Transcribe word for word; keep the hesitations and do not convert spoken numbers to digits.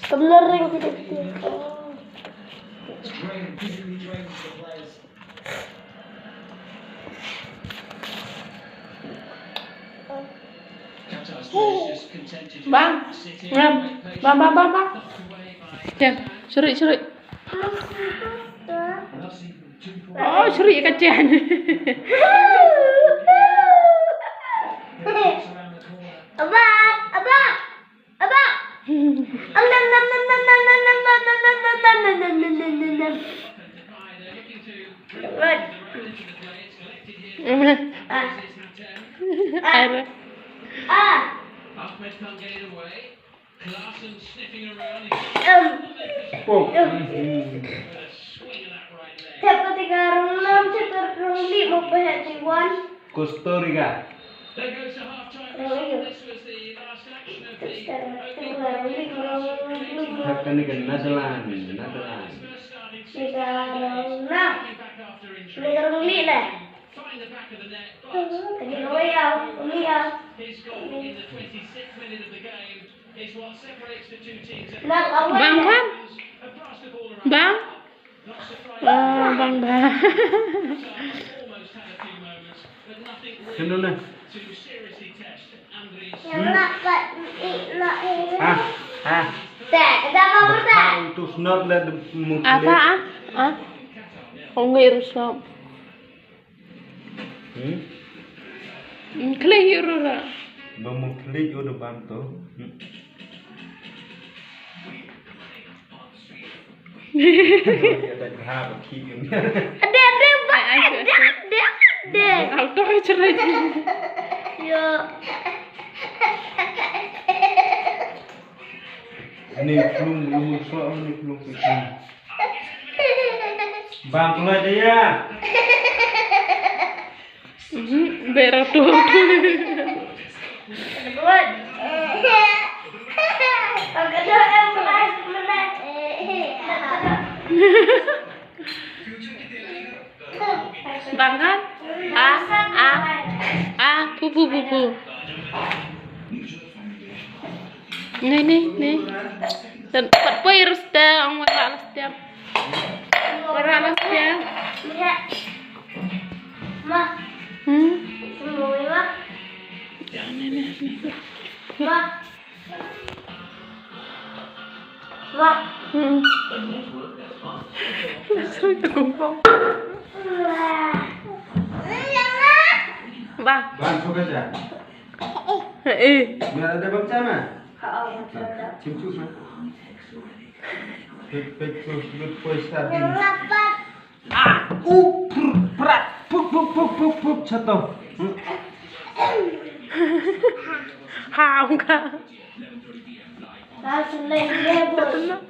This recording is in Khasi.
Kamlar ring kita. Bang, bang, bang, bang, bang. Chen, suri, suri. Oh, suri ka Chen. Abang, abang. Abang. Am, nam, nam, nam. Good. Ah. Ah. Um. Thep ka tiga rong nam, thep ka rong li mo pe heti wan. Costa Rica. Rong li. Thep ka ni ka Netherlands, Netherlands. Tiga rong nam. Tiga rong li le. Ka ni ka wei au, ka ni au. Bang kan? Bang? Oh, bang, bang. Sino na? Ah, ah. Te, dah mau berta? How to snort that the Apa, ah? Ah? Kong ngi rusak. Hmm? Khlei ïa u ruh. Ba mung khlei ïa u da bam to. Hmm. Ïa da grab a ki ïa. Ade, ade, ba, ade, ade, ade. Alto cherai. Yo. Ni plung, ni plung, ni plung, ni plung. Bang keluar dia. Mhm, berak tu. Bang kan? Ah, ah, ah, pu, pu, pu, pu. Ni, ni, ni. Dan pat poi rus te, ong wala las tiap. Wala las tiap. Ma. Hmm? Semua, Ma. Jangan ni, ni. Ma. Ma. Hmm. Sorry, kumpong. Bang. Bang, suka aja. Eh. Nggak ada bang sama. Chim chim, Ma. Pek pek tu sudut poi sardin. Ah, u, pr, prat, pup, pup, pup, pup, pup, chato. Hmm. Ha, ong ka. Ka selai dia, bos.